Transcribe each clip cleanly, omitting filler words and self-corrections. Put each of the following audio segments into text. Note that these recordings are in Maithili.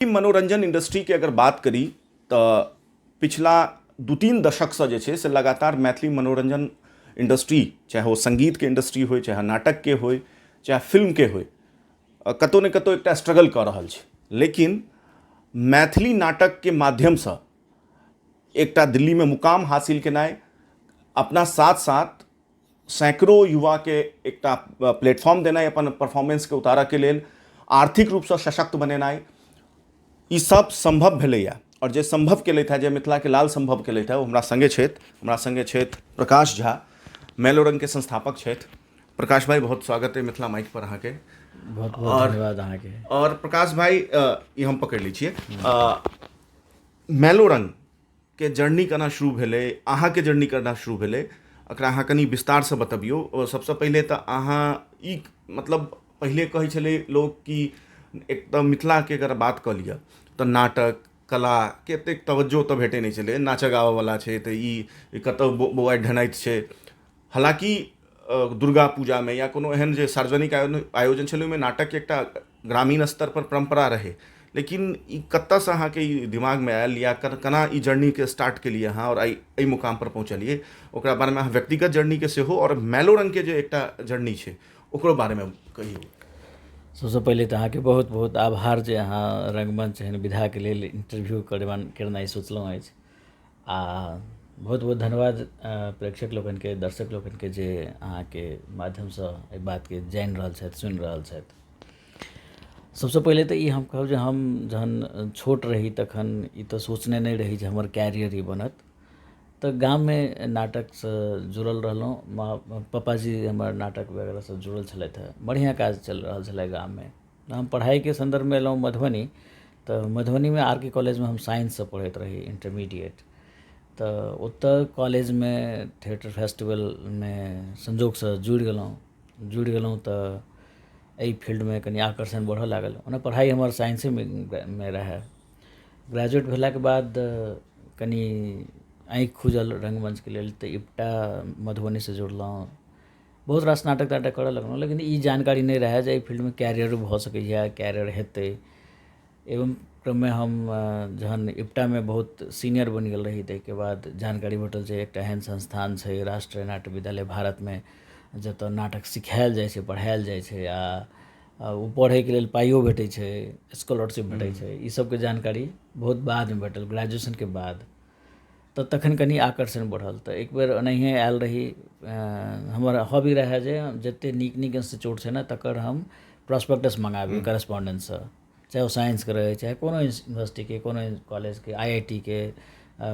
मनोरञ्जन इंडस्ट्रीके अगर बात करी तऽ पिछला 2-3 दशकसँ जे छै से लगातार मैथिली मनोरञ्जन इंडस्ट्री, चाहे ओ सङ्गीतके इंडस्ट्री होइ, चाहे नाटकके होइ, चाहे फिल्मके होइ, कतहु ने कतहु एकटा स्ट्रगल कऽ रहल छै। लेकिन मैथिली नाटकके माध्यमसँ एकटा दिल्लीमे मुकाम हासिल केनाइ, अपना साथ साथ सैकड़ों युवाके एकटा प्लेटफॉर्म देनाइ अपन परफॉर्मेंसके उतारऽके लेल, आर्थिक रूपसँ सशक्त बनेनाइ, ई सब सम्भव भेलैए। आओर जे सम्भव केलथि हेँ, जे मिथिलाके लाल सम्भव केलथि हेँ, ओ हमरा सङ्गे छथि। हमरा सङ्गे छथि प्रकाश झा, मैलोरङ्गके संस्थापक छथि। प्रकाश भाई, बहुत स्वागत है मिथिला माइक पर अहाँके। बहुत बहुत धन्यवाद अहाँके। आओर प्रकाश भाई, ई हम पकड़ि लै छियै, मैलोरङ्ग के जर्नी केना शुरू भेलै, अहाँके जर्नी केना शुरू भेलै, एकरा अहाँ कनि विस्तारसँ बतबियौ। सबसँ पहिले तऽ अहाँ ई मतलब पहिले कहै छलै लोक कि एक तऽ मिथिलाके अगर बात कऽ लिअ तऽ नाटक कलाके एतेक तवज्जो तऽ भेटै नहि छलै, नाचऽ गाबऽवला छै तऽ ई कतऽ बौआइत ढहनाइत छै। हालाँकि दुर्गा पूजामे या कोनो एहन जे सार्वजनिक आयोजन छलै ओहिमे नाटकके एकटा ग्रामीण स्तरपर परम्परा रहै, लेकिन ई कतऽसँ अहाँके ई दिमागमे आयल या केना ई जर्नीके स्टार्ट केलियै अहाँ आओर आइ एहि मुकामपर पहुँचलियै, ओकरा बारेमे अहाँ व्यक्तिगत जर्नीके सेहो आओर मैलोरङ्गके जे एकटा जर्नी छै ओकरो बारेमे कहियौ। सबसँ पहिले तऽ अहाँके बहुत बहुत आभार जे अहाँ रङ्गमञ्च एहन विधाके लेल इंटरव्यू करनाइ सोचलहुँ अछि। आ बहुत बहुत धन्यवाद प्रेक्षक लोकनिके, दर्शक लोकनिके जे अहाँके माध्यमसँ एहि बातके जानि रहल छथि, सुनि रहल छथि। सबसँ पहिले तऽ ई हम कहब जे हम जहन छोट रही तखन ई तऽ सोचने नहि रही जे हमर कैरियर ई बनत। तऽ गाममे नाटकसँ जुड़ल रहलहुँ, माँ पापाजी हमर नाटक वगैरहसँ जुड़ल छलथि हेँ, बढ़िआँ काज चलि रहल छलै गाममे। हम पढ़ाइके सन्दर्भमे अयलहुँ मधुबनी, तऽ मधुबनीमे आर के कॉलेजमे हम साइंससँ पढ़ैत रही इंटरमीडिएट। तऽ ओतऽ कॉलेजमे थिएटर फेस्टिवलमे संजोगसँ जुड़ि गेलहुँ। जुड़ि गेलहुँ तऽ एहि फील्डमे कनि आकर्षण बढ़ऽ लागल। ओना पढ़ाइ हमर साइंसेमे रहए। ग्रेजुएट भेलाके बाद कनि आँखि खुजल रङ्गमञ्चके लेल तऽ इप्टा मधुबनीसँ जुड़लहुँ, बहुत रास नाटक ताटक करऽ लगलहुँ। लेकिन ई जानकारी नहि रहए जे एहि फील्डमे कैरियरो भऽ सकैए, कैरियर हेतै। एवं क्रममे हम जहन इप्टामे बहुत सीनियर बनि गेल रही ताहिके बाद जानकारी भेटल जे एकटा एहन संस्थान छै राष्ट्रीय नाट्य विद्यालय भारतमे, जतऽ नाटक सिखायल जाइ छै, पढ़ायल जाइ छै आ ओ पढ़ैके लेल पाइयो भेटै छै, स्कॉलरशिप भेटै छै। ई सबके जानकारी बहुत बादमे भेटल, ग्रेजुएशनके बाद। तऽ तखन कनि आकर्षण बढ़ल। तऽ एक बेर एनाहिए आयल रही, हमर हॉबी रहए जे जतेक नीक नीक इंस्टीट्यूट छै ने तकर हम प्रॉस्पेक्टस मङ्गाबी करेस्पोंडेंससँ, चाहे ओ साइंसके रहै चाहे कोनो यूनिवर्सिटीके, कोनो कॉलेजके, आइ I T के,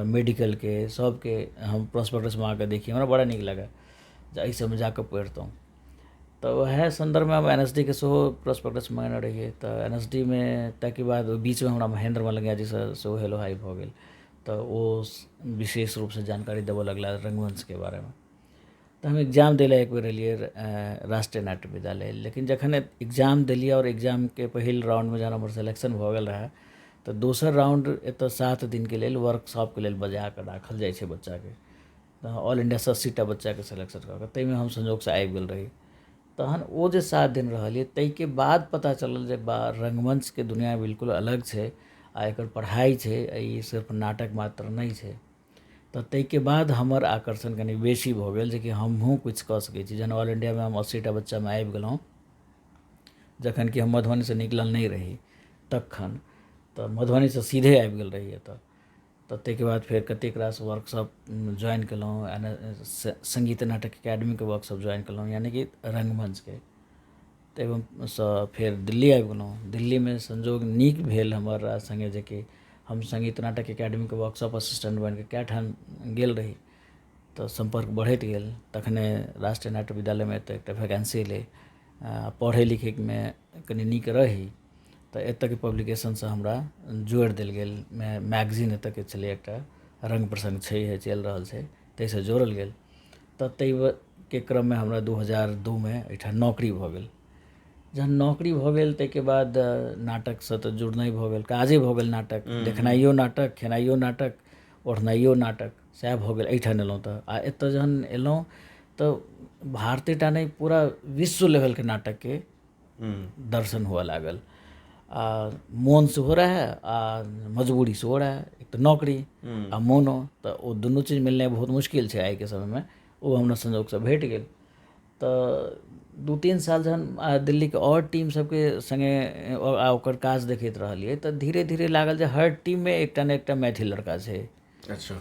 मेडिकलके, सभके हम प्रॉस्पेक्टस मङ्गा कऽ देखी, हमरा बड़ा नीक लागए जे एहि सभमे जा कऽ पढ़ितहुँ। तऽ उएह सन्दर्भमे हम एन एस डी के सेहो प्रॉस्पेक्टस मङ्गेने रहियै। तऽ एन एस डी मे ताहिके बाद ओहि बीचमे हमरा महेन्द्र मलंगिया जीसँ सेहो हेलो हाइ भऽ गेल, तऽ ओ विशेष रूपसँ जानकारी देबऽ लगला रङ्गमञ्चके बारेमे। तऽ हम एग्जाम दै लए एक बेर एलियै राष्ट्रीय नाट्य विद्यालय, लेकिन जखन एग्जाम देलियै आओर एग्जामके पहिल राउंडमे जहन हमर सिलेक्शन भऽ गेल रहए तऽ दोसर राउंड एतय 7 दिनके लेल वर्कशॉपके लेल बजा कऽ राखल जाइ छै बच्चाके। तऽ ऑल इंडियासँ 80टा बच्चाके सिलेक्शन कऽ कऽ ताहिमे हम संजोगसँ आबि गेल रही। तहन ओ जे 7 दिन रहलियै ताहिके बाद पता चलल जे बा रङ्गमञ्चके दुनिआ बिल्कुल अलग छै आ एकर पढ़ाइ छै, ई सिर्फ नाटक मात्र नहि छै। तऽ ताहिके बाद हमर आकर्षण कनि बेसी भऽ गेल जेकि हमहूँ किछु कऽ सकै छी। जहन ऑल इंडियामे हम 80टा बच्चामे आबि गेलहुँ, जखन कि हम मधुबनीसँ निकलल नहि रही तखन, तऽ मधुबनीसँ सीधे आबि गेल रही एतऽ। तऽ ताहिके बाद फेर कतेक रास वर्कशॉप ज्वाइन केलहुँ, सङ्गीत नाटक एकेडमीके वर्कशॉप ज्वाइन केलहुँ, यानि कि रङ्गमञ्चके। ताहिसँ फेर दिल्ली आबि गेलहुँ। दिल्लीमे संयोग नीक भेल हमर सङ्गे जेकि हम सङ्गीत नाटक एकेडमीके वर्कशॉप असिस्टेंट बनिके कए ठाम गेल रही, तऽ सम्पर्क बढ़ैत गेल। तखने राष्ट्रीय नाट्य विद्यालयमे एतऽ एकटा वैकेन्सी एलै, पढ़ै लिखैमे कनि नीक रही तऽ एतऽके पब्लिकेशनसँ हमरा जोड़ि देल गेल। मैगजीन एतऽके छलै एकटा रङ्ग प्रसङ्ग छैहे चलि रहल छै, ताहिसँ जोड़ल गेल। तऽ ताहिके क्रममे हमरा 2002मे एहिठाम नौकरी भऽ गेल। जहन नौकरी भऽ गेल ताहिके बाद नाटकसँ तऽ जुड़नाइ भऽ गेल, काजे भऽ गेल नाटक, देखनाइयो नाटक, खेनाइयो नाटक, ओढ़नाइयो नाटक, सएह भऽ गेल एहिठाम एलहुँ तऽ। आ एतऽ जहन एलहुँ तऽ भारते टा नहि पूरा विश्व लेवलके नाटकके दर्शन हुअ लागल। आ मोन सेहो रहए आ मजबूरी सेहो रहए। एक तऽ नौकरी आ मोनो, तऽ ओ दुनू चीज मिलनाइ बहुत मुश्किल छै आइके समयमे। ओ हमरा संजोगसँ भेट गेल। तऽ 2-3 साल जहन दिल्लीके आओर टीम सबके सङ्गे आ ओकर काज देखैत रहलियै तऽ धीरे धीरे लागल जे हर टीममे एकटा ने एकटा मैथिल लड़का छै। अच्छा।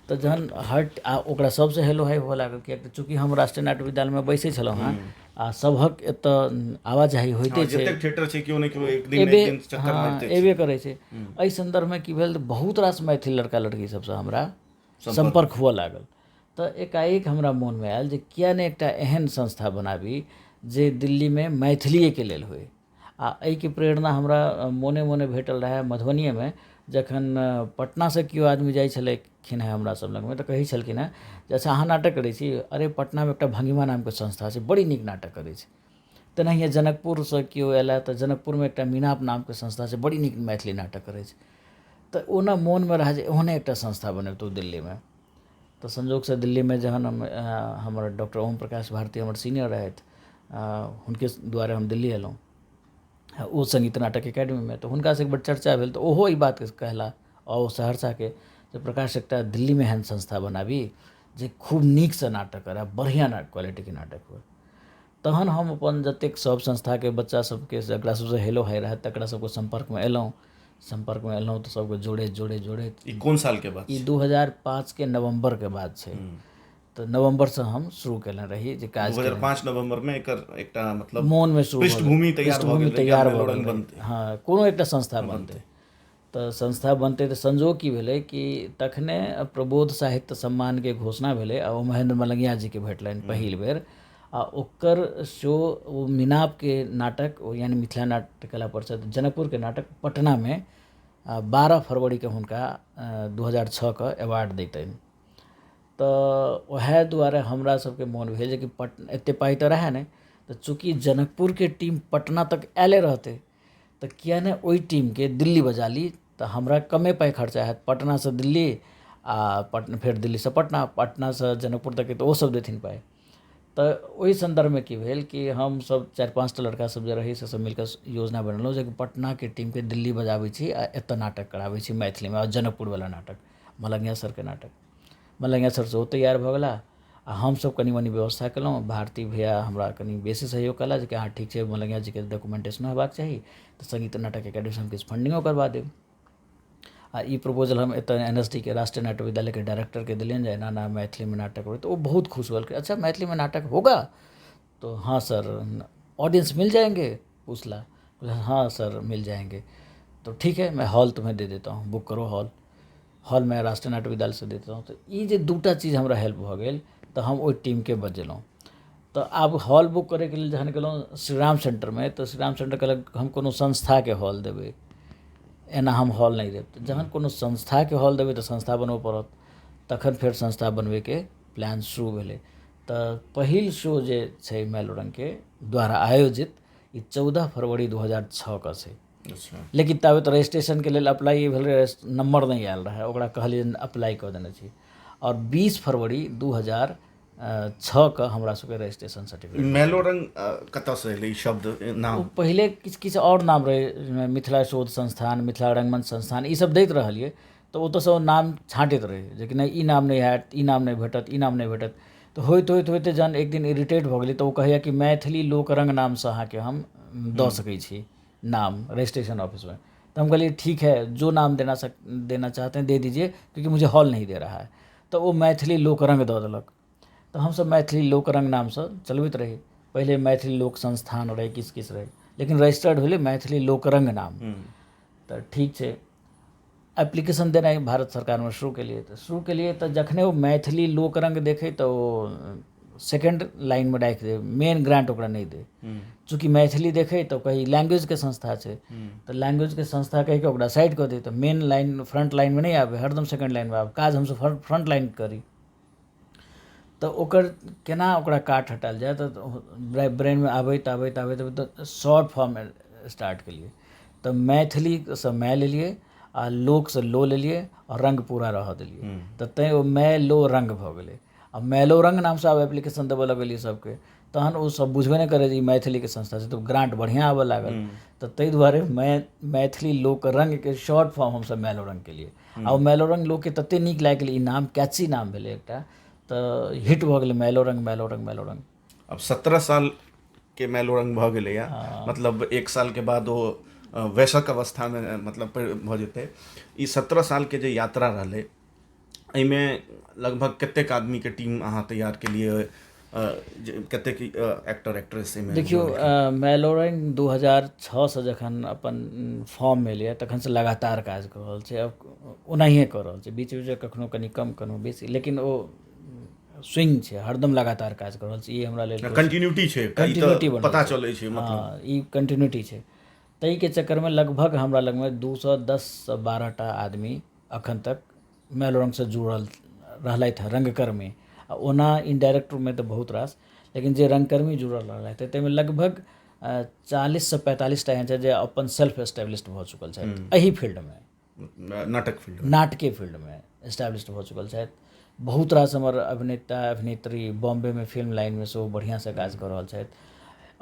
तऽ जहन हर आ ओकरा सबसँ हेलो हाइ हुअ लागल, किएक तऽ चूँकि हम राष्ट्रीय नाट्य विद्यालयमे बैसै छलहुँ हेँ आ सभक एतऽ आवाजाही होइते छै, जतेक थिएटर छै केओ ने केओ एक दिन एक दिन चक्कर मारिते छै, एबे करै छै। एहि सन्दर्भमे की भेल, बहुत रास मैथिल लड़का लड़की सबसँ हमरा सम्पर्क हुअ लागल। तऽ एकाएक हमरा मोनमे आयल जे किए नहि एकटा एहन संस्था बनाबी जे दिल्लीमे मैथिलीएके लेल होइ। आ एहिके प्रेरणा हमरा मोने मोने भेटल रहए मधुबनिएमे, जखन पटनासँ केओ आदमी जाइ छलखिन हेँ हमरा सब लगमे तऽ कहै छलखिन हेँ जे अच्छा अहाँ नाटक करै छी, अरे पटनामे एकटा भंगिमा नामके संस्था छै, बड़ी नीक नाटक करै छै। तेनाहिए जनकपुरसँ केओ अयला तऽ जनकपुरमे एकटा मीनाप नामके संस्था छै, बड़ी नीक मैथिली नाटक करै छै। तऽ ओना मोनमे रहए जे ओहने एकटा संस्था बनबितहुँ दिल्लीमे। तऽ संजोगसँ दिल्लीमे जहन हम हमर डॉक्टर ओम प्रकाश भारती हमर सीनियर रहथि, हुनके द्वारे हम दिल्ली अयलहुँ, ओ संगीत नाटक एकेडमीमे। तऽ हुनकासँ एक बेर चर्चा भेल तऽ ओहो ई बात कहला, आओर ओ सहरसाके जे प्रकाश एकटा दिल्लीमे एहन संस्था बनाबी जे खूब नीकसँ नाटक करए, बढ़िआँ क्वालिटीके नाटक हुए। तहन हम अपन जतेक सब संस्थाके बच्चा सबके जकरा सबसँ हेलो हाइ रहए तकरा सबके सम्पर्कमे अयलहुँ। सम्पर्कमे अयलहुँ तऽ सबके जोड़ैत जोड़ैत जोड़ैत ई कोन सालके बात? ई 2005के नवम्बरके बात छै। तऽ नवम्बरसँ हम शुरू केने रही जे काज। 2005 नवम्बरमे एकर एकटा मतलब मोनमे शुरू पृष्ठभूमि तैयार भऽ गेल। हँ, कोनो एकटा संस्था बनतै तऽ संस्था बनतै। तऽ संजोग की भेलै कि तखने प्रबोध साहित्य सम्मानके घोषणा भेलै आ ओ महेंद्र मलंगिया जीके भेटलनि पहिल बेर। आ ओकर शो ओ मिनापके नाटक यानी मिथिला नाट्य कला परिषद जनकपुरके नाटक पटनामे 12 फरवरीके हुनका 2006के अवार्ड दैतनि। तऽ उएह दुआरे हमरा सबके मोन भेल जे कि एतेक पाइ तऽ रहए नहि, तऽ चूँकि जनकपुरके टीम पटना तक आयले रहतै तऽ किए नहि ओहि टीमके दिल्ली बजा ली, तऽ हमरा कमे पाइ खर्चा हैत। पटनासँ दिल्ली आ फेर दिल्लीसँ पटना, पटनासँ जनकपुर तक तऽ ओसभ देथिन पाइ। तऽ ओहि सन्दर्भमे की भेल कि हमसभ 4-5 टा लड़का सब जे रही से सब मिलकऽ योजना बनेलहुँ जे पटनाके टीमके दिल्ली बजाबै छी आ एतऽ नाटक कराबै छी मैथिलीमे, आ जनकपुरवला नाटक, मलंगिया सरके नाटक। मलंगिया सर सेहो तैयार भऽ गेला आ हमसभ कनि मनि व्यवस्था केलहुँ। भारती भैया हमरा कनि बेसी सहयोग कयला जे कि अहाँ ठीक छै, मलंगिया जीके डॉक्यूमेंटेशनो हेबाक चाही, तऽ संगीत नाटक एकेडमीसँ हम किछु फंडिंगो करबा देब। आ ई प्रपोजल हम एतऽ NSD के राष्ट्रीय नाट्य विद्यालयके डायरेक्टरके देलियनि जे एना एना मैथिलीमे नाटक होइ। तऽ ओ बहुत खुश भेलखिन, अच्छा मैथिलीमे नाटक होगा? तो हाँ सर, ऑडियंस मिल जाएंगे? पूछला। हाँ सर मिल जाएंगे। तो ठीक है, मैं हॉल तुम्हें दे देता हूँ, बुक करो हॉल, हॉल मैं राष्ट्रीय नाट्य विद्यालय से देता हूँ। तऽ ई जे दूटा चीज हमरा हेल्प भऽ गेल तऽ हम ओहि टीमके बजेलहुँ। तऽ आब हॉल बुक करैके लेल जहन गेलहुँ श्रीराम सेंटरमे तऽ श्रीराम सेंटर कहलक हम कोनो संस्थाके हॉल देबै, एना हम हॉल नहि देब। तऽ जहन कोनो संस्थाके हॉल देबै तऽ संस्था बनबऽ पड़त। तखन फेर संस्था बनबैके प्लान शुरू भेलै। तऽ पहिल शो जे छै मैलोरङ्गके द्वारा आयोजित ई 14 फरवरी 2006 के छै। लेकिन ताबे तऽ रजिस्ट्रेशनके लेल अप्लाई भेल रहै, नम्बर नहि आयल रहै, ओकरा कहलियै अप्लाई कऽ देने छी। आओर 20 फरवरी 2006 के हमरा सबके रजिस्ट्रेशन सर्टिफिकेट। मैलोरंग कतऽसँ एलै ई शब्द नाम? पहिले किछु किछु आओर नाम रहै, मिथिला शोध संस्थान, मिथिला रंगमंच संस्थान, ई सब दैत रहलियै। तऽ ओतऽसँ ओ नाम छाँटैत रहै जे कि नहि ई नाम नहि हैत, ई नाम नहि भेटत, ई नाम नहि भेटत। तऽ होइत होइत होइत जहन एक दिन इरिटेट भऽ गेलै तऽ ओ कहैया कि मैथिली लोकरंग नामसँ अहाँके हम दऽ सकै छी नाम रजिस्ट्रेशन ऑफिसमे। तऽ हम कहलियै ठीक है, जो नाम देना चाहते हैं दे दीजिए, क्योंकि मुझे हॉल नहीं दे रहा है। तऽ ओ मैथिली लोकरंग दऽ देलक। तऽ हमसभ मैथिली लोकरंग नामसँ चलबैत रही। पहिले मैथिली लोक संस्थान रहै, किछु किछु रहै, लेकिन रजिस्टर्ड भेलै मैथिली लोकरंग नाम। तऽ ठीक छै, एप्लीकेशन देनाइ भारत सरकारमे शुरू केलियै। तऽ शुरू केलियै तऽ जखने ओ मैथिली लोकरंग देखै तऽ ओ सेकेंड लाइनमे राखि दै, मेन ग्रांट ओकरा नहि दै। चूँकि मैथिली देखै तऽ कही लैंग्वेजके संस्था छै, तऽ लैंग्वेजके संस्था कहिके ओकरा साइड कऽ दै। तऽ मेन लाइन फ्रंट लाइनमे नहि आबै, हरदम सेकेंड लाइनमे आबै। काज हमसभ फ्रंट लाइन करी। तऽ ओकर केना ओकरा काट हटायल जाय, तऽ ब्रेनमे आबैत आबैत आबैत आबैत शॉर्ट फॉर्ममे स्टार्ट केलियै। तऽ मैथिलीसँ मै लेलियै आ लोकसँ लो लेलियै आओर रङ्ग पूरा रहऽ देलियै। तऽ तैँ ओ मै लो रङ्ग भऽ गेलै। आ मैलोरङ्ग नामसँ आब एप्लीकेशन देबऽ लगलियै सबके। तऽ तहन ओ सब बुझबे नहि करै जे ई मैथिलीके संस्था छै, तऽ ग्रांट बढ़िआँ आबऽ लागल। तऽ ताहि दुआरे मैथिली लोकरङ्गके शॉर्ट फॉर्म हमसब मैलोरङ्ग केलियै। आ ओ मैलोरङ्ग लोकके तते नीक लागि गेलै, ई नाम कैची नाम भेलै एकटा, तऽ हिट भऽ गेलै मैलोरङ्ग मैलोरङ्ग मैलोरङ्ग। आब 17 सालके मैलोरङ्ग भऽ गेलैए, मतलब 1 सालके बाद ओ वयस्क अवस्थामे मतलब भऽ जेतै। ई 17 सालके जे यात्रा रहलै, एहिमे लगभग कतेक आदमीके टीम अहाँ तैयार केलियै, कतेक एक्टर एक्ट्रेस एहिमे? देखियौ, मैलोरङ्ग 2006 सँ जखन अपन फॉर्म एलैए तखनसँ लगातार काज कऽ रहल छै। आब ओनाहिए कऽ रहल छै, बीच बीचमे कखनो कनि कम कखनो बेसी, लेकिन ओ स्विंग छै, हरदम लगातार काज कऽ रहल छै। ई हमरा लेल कंटिन्यूटी छै, कंटिन्यूटी पता चलै छै। मतलब हँ, ई कंटिन्यूटी छै। ताहिके चक्करमे लगभग हमरा लगमे 210 सँ 12 टा आदमी अखन तक मैलोरङ्गसँ जुड़ल रहलथि हँ, रङ्गकर्मी। आ ओना इनडायरेक्ट रूपमे तऽ बहुत रास, लेकिन जे रङ्गकर्मी जुड़ल रहलथि ताहिमे लगभग 40 सँ 45 टा एहन छथि जे अपन सेल्फ एस्टेब्लिश्ड भऽ चुकल छथि एहि फील्डमे, नाटक फील्ड, नाटके फील्डमे एस्टेब्लिश्ड भऽ चुकल छथि। बहुत रास हमर अभिनेता अभिनेत्री बॉम्बेमे फिल्म लाइनमे सेहो बढ़िआँसँ काज कऽ रहल छथि।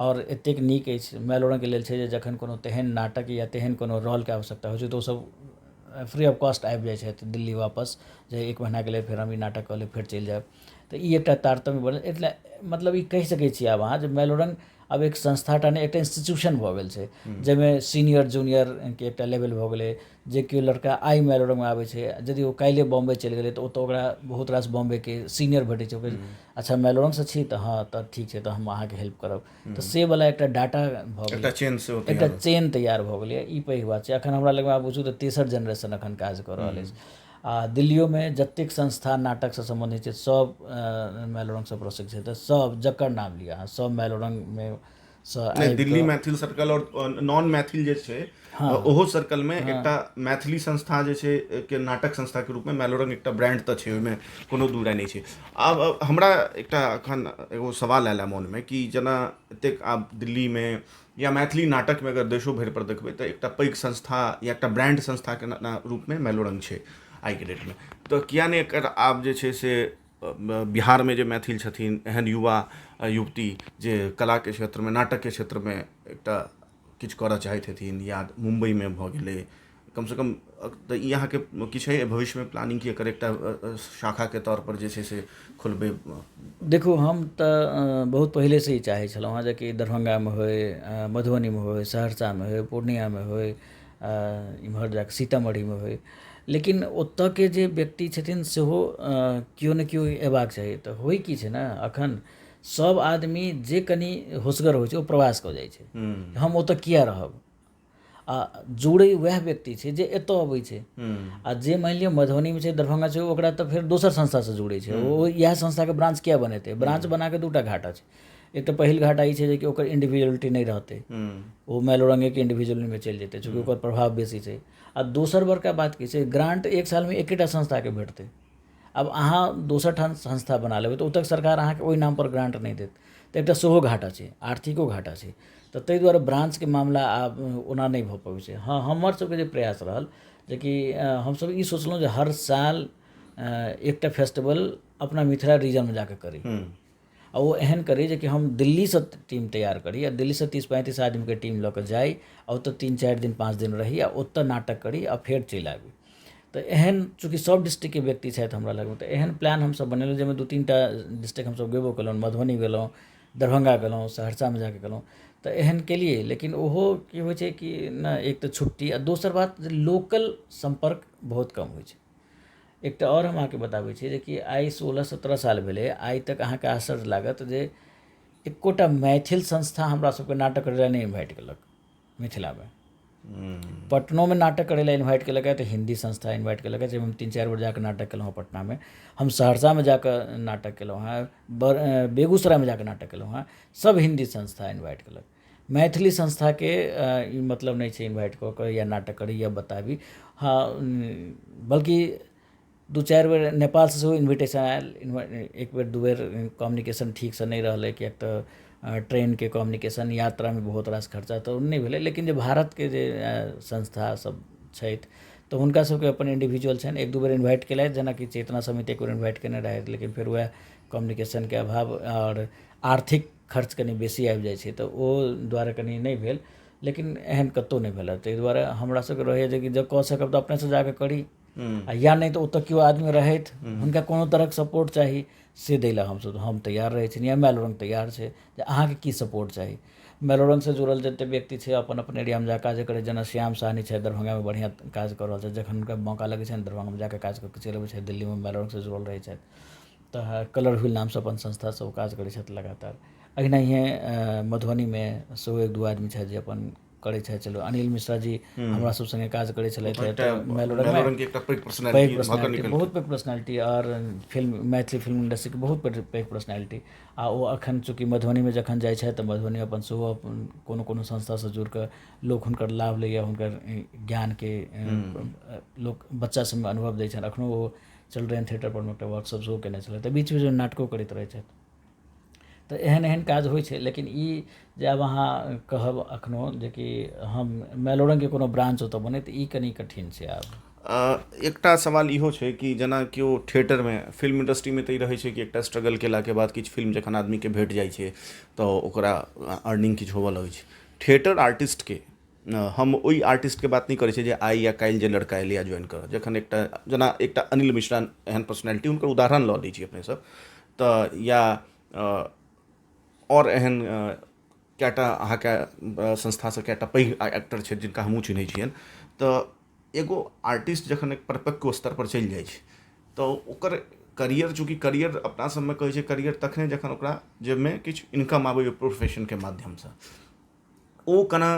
आओर एतेक नीक अछि मैलोरङ्गके लेल छै जे जखन कोनो तेहन नाटक या तेहन कोनो रोलके आवश्यकता होइ छै तऽ ओसभ फ्री ऑफ कॉस्ट आबि जाइ छथि दिल्ली वापस, जे 1 महीनाके लेल फेर हम ई नाटक कऽ लेब फेर चलि जायब। तऽ ई एकटा तारतम्य बनल। एतने मतलब ई कहि सकै छी आब अहाँ जे मैलोरङ्ग आब एक संस्था टा नहि, एकटा इंस्टीट्यूशन भऽ गेल छै, जाहिमे सीनियर जूनियरके एकटा लेवल भऽ गेलै। जे केओ लड़का आइ मैलोरङ्गमे आबै छै, यदि ओ काल्हिए बॉम्बे चलि गेलै तऽ ओतऽ ओकरा बहुत रास बॉम्बेके सीनियर भेटै छै। ओ अच्छा मैलोरङ्गसँ छी तऽ हँ, तऽ ठीक छै, तऽ हम अहाँके हेल्प करब। तऽ से वला एकटा डाटा भऽ गेलै, एकटा चेन सेहो, एकटा चेन तैयार भऽ गेलै। ई पैघ बात छै। अखन हमरा लगमे आब बुझू तऽ तेसर जेनरेशन अखन काज कऽ रहल अछि। आ दिल्लियोमे जतेक संस्था नाटकसँ सम्बन्धित छै सब मैलोरङ्गसँ प्रसिद्ध छै, तऽ सब जकर नाम लिअ अहाँ सब मैलोरङ्गमे सँ। दिल्ली मैथिल सर्कल आओर नॉन मैथिल जे छै ओहो सर्कल मे एकटा मैथिली संस्था जे छै के नाटक संस्था के रूप मे मैलोरंग एकटा ब्रांड तऽ छै, ओहिमे कोनो दू राय नहि छै। आब हमरा एकटा अखन एगो सवाल आयल मोन मे कि जेना एतेक आब दिल्ली मे या मैथिली नाटक मे अगर देशो भरि पर देखबै तऽ एकटा पैघ संस्था या एकटा ब्रांड संस्था के रूप मे मैलोरंग छै आइ के डेट मे, तऽ किया नहि एकर आब जे छै से बिहारमे जे मैथिल छथिन, एहन युवा युवती जे कलाके क्षेत्रमे नाटकके क्षेत्रमे एकटा किछु करऽ चाहैत हेथिन, या मुम्बइमे भऽ गेलै कमसँ कम, तऽ ई अहाँके किछु अइ भविष्यमे प्लानिंग कि एकर एकटा शाखाके तौरपर जे छै से खोलबै? देखू, हम तऽ बहुत पहिलेसँ ई चाहै छलहुँ हँ जे कि दरभंगामे होइ, मधुबनीमे होइ, सहरसामे होइ, पूर्णियामे होइ, इम्हर जाकऽ सीतामढ़ीमे होइ, लेकिन ओतऽके जे व्यक्ति छथिन सेहो केओ ने केओ अयबाक चाही। तऽ होइ की छै ने, अखन सब आदमी जे कनि होशगर होइ छै ओ प्रवास कऽ जाइ छै, हम ओतऽ किया रहब। आ जुड़ै वएह व्यक्ति छै जे एतऽ अबै छै। आ जे मानि लिअ मधुबनीमे छै, दरभंगा छै, ओकरा तऽ फेर दोसर संस्थासँ जुड़ै छै। ओ इएह संस्थाके ब्रांच किया बनेतै? ब्रांच बनाकऽ दूटा घाटा छै। एक तऽ पहिल घाटा ई छै जे कि ओकर इंडिविजुअलिटी नहि रहतै, ओ मैलोरंगेके इंडिविजुअलमे चलि जेतै, चूँकि ओकर प्रभाव बेसी छै। आ दोसर बड़का बात की छै, ग्रांट 1 सालमे एकेटा संस्थाके भेटतै। आब अहाँ दोसर ठाम संस्था बना लेबै तऽ ओतऽ सरकार अहाँके ओहि नामपर ग्रांट नहि देत, तऽ एकटा सेहो घाटा छै, आर्थिको घाटा छै। तऽ ताहि दुआरे ब्रांचके मामला आब ओना नहि भऽ पबै छै। हँ, हमर सबके जे प्रयास रहल जेकि हमसब ई सोचलहुँ जे हर साल एकटा फेस्टिवल अपना मिथिला रीजनमे जाकऽ करी, आ ओ एहन करी जे कि हम दिल्लीसँ टीम तैयार करी आ दिल्लीसँ 30-35 आदमीके टीम लऽ कऽ जाइ आ ओतऽ 3-4 दिन 5 दिन रही आ ओतऽ नाटक करी आ फेर चलि आबी। तऽ एहन चूँकि सब डिस्ट्रिक्टके व्यक्ति छथि हमरा लगमे, तऽ एहन प्लान हमसब बनेलहुँ जाहिमे 2-3 टा डिस्ट्रिक्ट हमसब गेबो केलहुँ, मधुबनी गेलहुँ, दरभंगा गेलहुँ, सहरसामे जाकऽ गेलहुँ, तऽ एहन केलियै। लेकिन ओहो की होइ छै कि ने एक तऽ छुट्टी आ दोसर बात जे लोकल सम्पर्क बहुत कम होइ छै। एकटा आओर हम अहाँके बताबै छी जे कि आइ 16-17 साल भेलै, आइ तक अहाँके आश्चर्य लागत जे एकोटा मैथिल संस्था हमरा सबके नाटक करै लए नहि इन्वाइट केलक। मिथिलामे पटनोमे नाटक करै लए इन्वाइट केलक तऽ हिन्दी संस्था इन्वाइट केलक, जाहिमे हम 3-4 बेर जाकऽ नाटक केलहुँ हँ। पटनामे हम सहरसामे जाकऽ नाटक केलहुँ हँ, बेगूसरायमे जाकऽ नाटक केलहुँ हँ, सब हिन्दी संस्था इन्वाइट केलक। मैथिली संस्थाके ई मतलब नहि छै इन्वाइट कऽ कऽ या नाटक करी या बताबी। हँ, बल्कि 2-4 बेर नेपालसँ सेहो इन्विटेशन आयल, 1 बेर 2 बेर कम्युनिकेशन ठीकसँ नहि रहलै, किएक तऽ ट्रेनके कम्युनिकेशन यात्रामे बहुत रास खर्चा तऽ नहि भेलै। लेकिन जे भारतके जे संस्था सब छथि तऽ हुनका सबके अपन इंडिविजुअल छनि, 1-2 बेर इन्वाइट केलथि, जेनाकि चेतना समिति 1 बेर इन्वाइट केने रहथि, लेकिन फेर वएह कम्युनिकेशनके अभाव आओर आर्थिक खर्च कनि बेसी आबि जाइ छै, तऽ ओ दुआरे कनि नहि भेल, लेकिन एहन कतहु नहि भेल। ताहि दुआरे हमरा सबके रहैए जे कि जँ कऽ सकब तऽ अपनेसँ जाकऽ करी, आ या नहि तऽ ओतऽ केओ आदमी रहथि, हुनका कोनो तरहक सपोर्ट चाही से दै लए हमसब हम तैयार रहै छी, या मैलोरंग तैयार छै जे अहाँके की सपोर्ट चाही। मैलोरंगसँ जुड़ल जतेक व्यक्ति छै अपन अपन एरियामे जा काज करै, जेना श्याम साहनी छथि, दरभंगामे बढ़िआँ काज कऽ रहल छथि, जखन हुनका मौका लगै छनि दरभंगामे जाकऽ काज कऽ कऽ चलि अबै छथि, दिल्लीमे मैलोरंगसँ जुड़ल रहै छथि, तऽ कलर व्हील नामसँ अपन संस्थासँ ओ काज करै छथि लगातार। एनाहिए मधुबनीमे सेहो एक दू आदमी छथि जे अपन करै छथि। चलू अनिल मिश्रा जी हमरा सब संगे काज करै छलथि, मैलोरंगमे पैघ पर्सनैलिटी, बहुत पैघ पर्सनैलिटी, आओर फिल्म मैथिली फिल्म इंडस्ट्रीके बहुत पैघ पर्सनैलिटी। आ ओ अखन चूँकि मधुबनीमे जखन जाइ छथि तऽ मधुबनी अपन सेहो अपन कोनो कोनो संस्थासँ जुड़िकऽ लोक हुनकर लाभ लैए, हुनकर ज्ञानके लोक बच्चा सबमे अनुभव दै छनि। अखनो ओ चिल्ड्रेन थिएटर परमे एकटा वर्कशॉप सेहो केने छलथि, तऽ बीच बीचमे नाटको करैत रहै छथि। तऽ एहन एहन काज होइ छै। लेकिन ई जे आब अहाँ कहब अखनो जेकि हम मैलोरंगके कोनो ब्रांच ओतऽ बनै, तऽ ई कनि कठिन छै आब। एकटा सवाल इहो छै कि जेना केओ थिएटरमे फिल्म इंडस्ट्रीमे तऽ ई रहै छै कि एकटा स्ट्रगल केलाके बाद किछु फिल्म जखन आदमीके भेट जाइ छै तऽ ओकरा अर्निंग किछु होबऽ लगै छै। थिएटर आर्टिस्टके हम ओहि आर्टिस्टके बात नहि करै छी जे आइ या काल्हि जे लड़का एलैए ज्वाइन करऽ, जखन एकटा जेना एकटा अनिल मिश्रा एहन पर्सनैलिटी, हुनकर उदाहरण लऽ लै छी अपने सब तऽ, या आओर एहन कएटा अहाँके संस्थासँ कएटा पैघ एक्टर छथि जिनका हमहूँ चिन्है छियनि, तऽ एगो आर्टिस्ट जखन एक परिपक्व स्तरपर चलि जाइ छै तऽ ओकर करियर, चूँकि करियर अपना सबमे कहै छै करियर तखने जखन ओकरा जेबमे किछु इनकम आबै ओहि प्रोफेशनके माध्यमसँ, ओ केना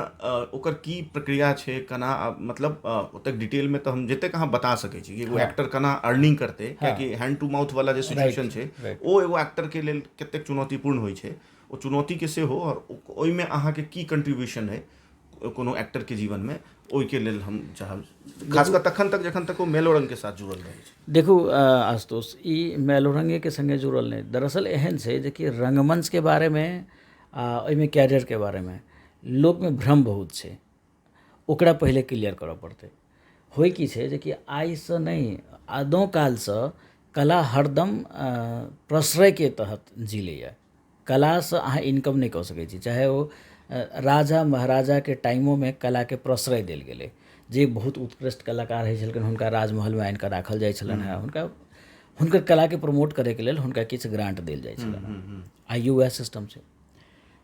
ओकर की प्रक्रिया छै, केना मतलब ओतेक डिटेलमे तऽ हम जतेक अहाँ बता सकै छी कि एगो एक्टर केना अर्निंग करतै, कियाकि हैंड टू माउथ वाला जे सिचुएशन छै ओ एगो एक्टरके लेल कतेक चुनौतीपूर्ण होइ छै, ओ चुनौतीके सेहो, आओर ओहिमे अहाँके की कंट्रीब्यूशन अइ कोनो एक्टरके जीवनमे, ओहिके लेल हम चाहब, खास कऽ तखन तक जखन तक ओ मैलोरंगके साथ जुड़ल रहै छै। देखू आशुतोष, ई मैलोरंगेके सङ्गे जुड़ल नहि, दरअसल एहन छै जेकि रङ्गमञ्चके बारेमे आ ओहिमे कैरियरके बारेमे लोकमे भ्रम बहुत छै, ओकरा पहिले क्लियर करऽ पड़तै। होइ की छै जेकि आइसँ नहि, अदौ कालसँ कला हरदम प्रश्रयके तहत जीलैए। कलासँ अहाँ इनकम नहि कऽ सकै छी, चाहे ओ राजा महाराजाके टाइमोमे कलाके प्रश्रय देल गेलै। जे बहुत उत्कृष्ट कलाकार होइ छलखिन हुनका राजमहलमे आनिकऽ राखल जाइ छलनि हेँ, हुनका हुनकर कलाके प्रमोट करैके लेल हुनका किछु ग्रांट देल जाइ छलनि। आइयो वएह सिस्टम छै।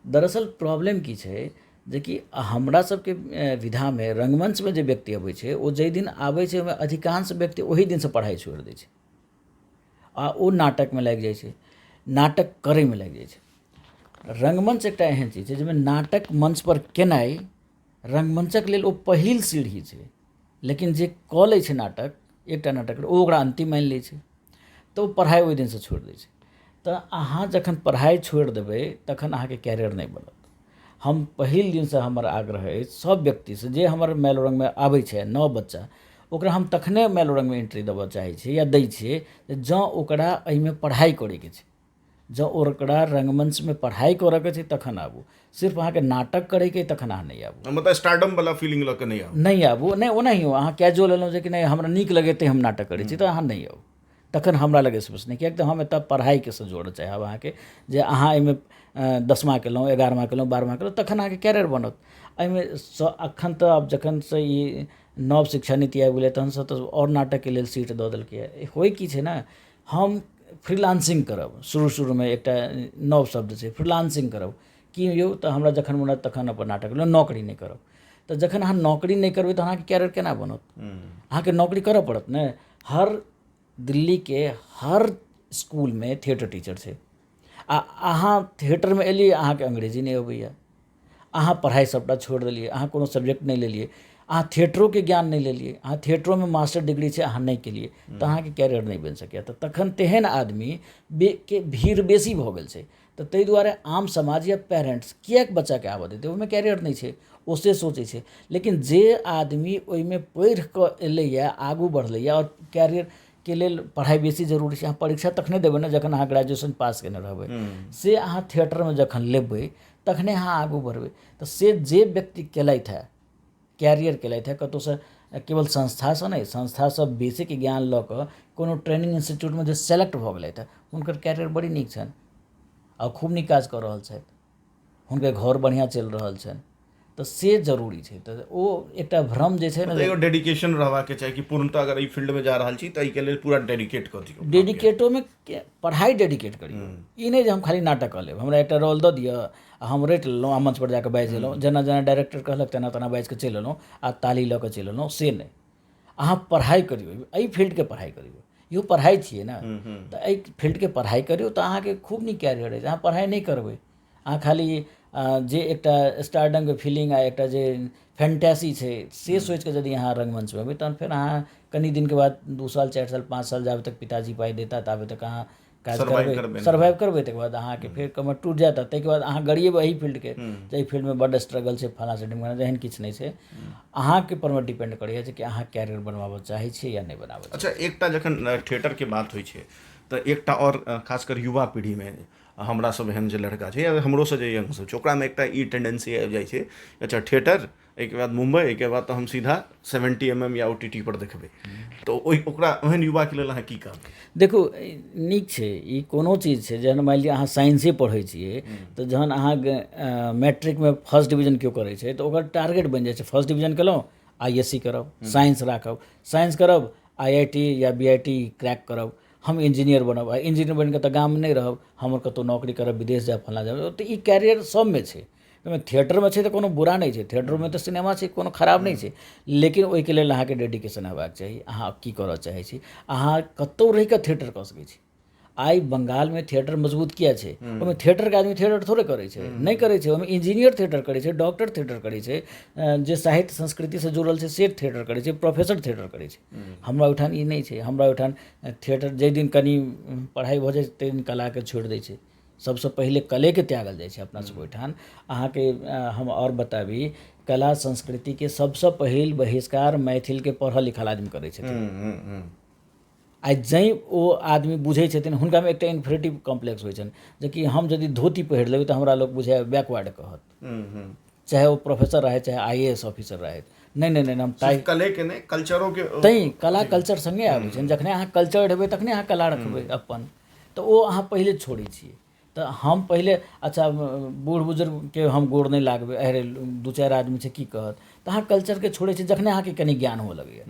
दरअसल प्रॉब्लम की छै जेकि हमरा सबके विधामे रङ्गमञ्चमे जे व्यक्ति अबै छै ओ जाहि दिन आबै छै ओहिमे अधिकांश व्यक्ति ओहि दिनसँ पढ़ाइ छोड़ि दै छै आ ओ नाटकमे लागि जाइ छै, नाटक करैमे लागि जाइ छै। रङ्गमञ्च एकटा एहन चीज छै जाहिमे नाटक मञ्चपर केनाइ रङ्गमञ्चक लेल ओ पहिल सीढ़ी छै, लेकिन जे कऽ लै छै नाटक, एकटा नाटक, ओ ओकरा अन्तिम मानि लै छै, तऽ ओ पढ़ाइ ओहि दिनसँ छोड़ि दै छै। तऽ अहाँ जखन पढ़ाइ छोड़ि देबै तखन अहाँके कैरियर नहि बनत। हम पहिल दिनसँ हमर आग्रह अछि सभ व्यक्तिसँ जे हमर मैलोरङ्गमे आबै छै नव बच्चा, ओकरा हम तखने मैलोरङ्गमे एंट्री देबऽ चाहै छियै या दै छियै जँ ओकरा एहिमे पढ़ाइ करैके छै, जँ ओकरा रङ्गमञ्चमे पढ़ाइ करऽके छै तखन आबू। सिर्फ अहाँके नाटक करैके तखन अहाँ नहि आबू, मतलब स्टारडम वाला फीलिंग लऽ कऽ नहि आबू, नहि आबू, नहि ओनाहियो अहाँ कैजुअल एलहुँ जे कि नहि हमरा नीक लगैत हम नाटक करै छी, तऽ अहाँ नहि आउ। तखन हमरा लग स्पेस नहि, किएक तऽ हम एतऽ पढ़ाइके से जोड़ऽ चाहब अहाँके, जे अहाँ एहिमे 10मा केलहुँ, 11मा केलहुँ, 12मा केलहुँ, तखन अहाँके कैरियर बनत एहिमे। एखन तऽ आब जखनसँ ई नव शिक्षा नीति आबि गेलै तहनसँ तऽ आओर नाटकके लेल सीट दऽ देलकैए। होइ की छै ने, हम फ्रीलांसिंग करब, शुरू शुरूमे एकटा नव शब्द छै फ्रीलांसिंग करब, की यौ तऽ हमरा जखन मोन हैत तखन अपन नाटक लेब, नौकरी नहि करब। तऽ जखन अहाँ नौकरी नहि करबै तऽ अहाँके कैरियर केना बनत? अहाँके नौकरी करऽ पड़त ने। हर दिल्लीके हर इसकुलमे थिएटर टीचर छै, आ अहाँ थिएटरमे एलियै अहाँके अंग्रेजी नहि अबैए, अहाँ पढ़ाइ सभटा छोड़ि देलियै, अहाँ कोनो सब्जेक्ट नहि लेलियै, अहाँ थिएटरोके ज्ञान नहि लेलियै, अहाँ थिएटरोमे मास्टर डिग्री छै अहाँ नहि केलियै, तऽ अहाँके कैरियर नहि बनि सकैए। तऽ तखन तेहन आदमी के भीड़ बेसी भऽ गेल छै, तऽ ताहि दुआरे आम समाज या पेरेन्ट्स किएक बच्चाके आबऽ देतै, ओहिमे कैरियर नहि छै, ओ से सोचै छै। लेकिन जे आदमी ओहिमे पढ़ि कऽ एलैए, आगू बढ़लैए, आओर कैरियरके लेल पढ़ाइ बेसी जरूरी छै। अहाँ परीक्षा तखने देबै ने जखन अहाँ ग्रेजुएशन पास केने रहबै, से अहाँ थिएटरमे जखन लेबै तखने अहाँ आगू बढ़बै। तऽ से जे व्यक्ति केलथि हे, कैरियर केलथि हे, कतहुसँ केवल संस्थासँ नहि, संस्थासँ बेसिक ज्ञान लऽ कऽ कोनो ट्रेनिंग इंस्टीट्यूटमे जे सेलेक्ट भऽ गेलथि हे, हुनकर कैरियर बड़ी नीक छनि आ खूब नीक काज कऽ रहल छथि। हुनकर घर बढ़िआँ चलि रहल छनि, तऽ से जरूरी छै। तऽ ओ एकटा भ्रम जे छै ने, एगो डेडिकेशन रहबाक चाही कि पूर्णतः अगर एहि फील्डमे जा रहल छी तऽ एहिके लेल पूरा डेडिकेट कऽ दियौ। डेडिकेटोमे पढ़ाइ डेडिकेट करियौ, ई नहि जे हम खाली नाटक कऽ लेब, हमरा एकटा रोल दऽ दिअ आ हम रटि लेलहुँ आ मंचपर जाकऽ बाजि लेलहुँ, जेना जेना डायरेक्टर कहलक तेना तेना बाजि कऽ चलि एलहुँ आ ताली लऽ कऽ चलि एलहुँ, से नहि। अहाँ पढ़ाइ करियौ, एहि फील्डके पढ़ाइ करियौ, इहो पढ़ाइ छियै ने, तऽ एहि फील्डके पढ़ाइ करियौ तऽ अहाँके खूब नीक कैरियर अछि। अहाँ पढ़ाइ नहि करबै, अहाँ खाली जे एकटा स्टारडमके फीलिंग आ एकटा जे फैंटेसी छै से सोचिके यदि अहाँ रङ्गमञ्चमे एबै तहन फेर अहाँ कनि दिनके बाद 2 साल 4 साल 5 साल जाबे तक पिताजी पाइ देता ताबे तक अहाँ काज करबै, सर्वाइव करबै, तकर बाद अहाँके फेर कमर टूटि जायत, ताहिके बाद अहाँ गरिएबै एहि फील्डके, जे एहि फील्डमे बड्ड स्ट्रगल छै, फलाँ छै ढिमकाना, एहन किछु नहि छै। अहाँके परमे डिपेंड करैए जे कि अहाँ कैरियर बनबाबऽ चाहै छियै या नहि बनाबऽ। अच्छा, एकटा जखन थिएटरके बात होइ छै तऽ एकटा आओर खासकर युवा पीढ़ीमे हमरा सब एहन जे लड़का छै या हमरोसँ जे यंग सब छै ओकरामे एकटा ई टेंडेंसी आबि जाइ छै, अच्छा थिएटर एहिके बाद मुम्बई, एहिके बाद तऽ हम सीधा 70 mm या OTT पर देखबै, तऽ ओहि ओकरा ओहन युवाके लेल अहाँ की कहबै? देखू, नीक छै ई कोनो चीज छै। जहन मानि लिअ अहाँ साइंसे पढ़ै छियै तऽ जहन अहाँ मैट्रिकमे फर्स्ट डिवीजन केओ करै छै तऽ ओकर टारगेट बनि जाइ छै फर्स्ट डिवीजन केलहुँ ISC करब, साइंस राखब, साइंस करब IIT या BIT crack करब, हम इंजीनियर बनब, आ इंजीनियर बनि कऽ तऽ गाममे नहि रहब, हमर कतहु नौकरी करब, विदेश जायब, फलाँ जायब, तऽ ई कैरियर सभमे छै। ओहिमे थिएटरमे छै तऽ कोनो बुरा नहि छै, थिएटरमे तऽ सिनेमा छै, कोनो खराब नहि छै, लेकिन ओहिके लेल अहाँके डेडिकेशन हेबाक चाही। अहाँ की करऽ चाहै छी, अहाँ कतहु रहि कऽ थिएटर कऽ सकै छी। आइ बंगालमे थिएटर मजबूत किया छै? ओहिमे थिएटरके आदमी थिएटर थोड़े करै छै, नहि करै छै, ओहिमे इंजीनियर थिएटर करै छै, डॉक्टर थिएटर करै छै, जे साहित्य संस्कृतिसँ जुड़ल छै से थिएटर करै छै, प्रोफेसर थिएटर करै छै। हमरा ओहिठाम ई नहि छै। हमरा ओहिठाम थिएटर जाहि दिन कनि पढ़ाइ भऽ जाइ छै ताहि दिन कलाके छोड़ि दै छै, सबसँ पहिले कलेके त्यागल जाइ छै अपना सबके ओहिठाम। अहाँके हम आओर बताबी, कला संस्कृतिके सबसँ पहिल बहिष्कार मैथिलके पढ़ल लिखल आदमी करै छथिन। आइ जैँ ओ आदमी बुझै छथिन हुनकामे एकटा इन्फीरियरिटी कॉम्प्लेक्स होइ छनि जेकि हम यदि धोती पहिर लेबै तऽ हमरा लोक बुझाय बैकवर्ड कहत, चाहे ओ प्रोफेसर रहै चाहे IAS officer रहै, नहि नहि नहि हम टाइ कले के नहि कल्चरो के तैँ कला कल्चर सङ्गे आबै छै। जखने अहाँ कल्चर हेबै तखने अहाँ कला रखबै अपन, तऽ ओ अहाँ पहिले छोड़ै छियै। तऽ हम पहिले अच्छा बूढ़ बुजुर्गके हम गोर नहि लागबै, अरे 2-4 आदमी छै की कहत, तऽ अहाँ कल्चरके छोड़ै छियै जखने अहाँके कनि ज्ञान हुअ लगैए।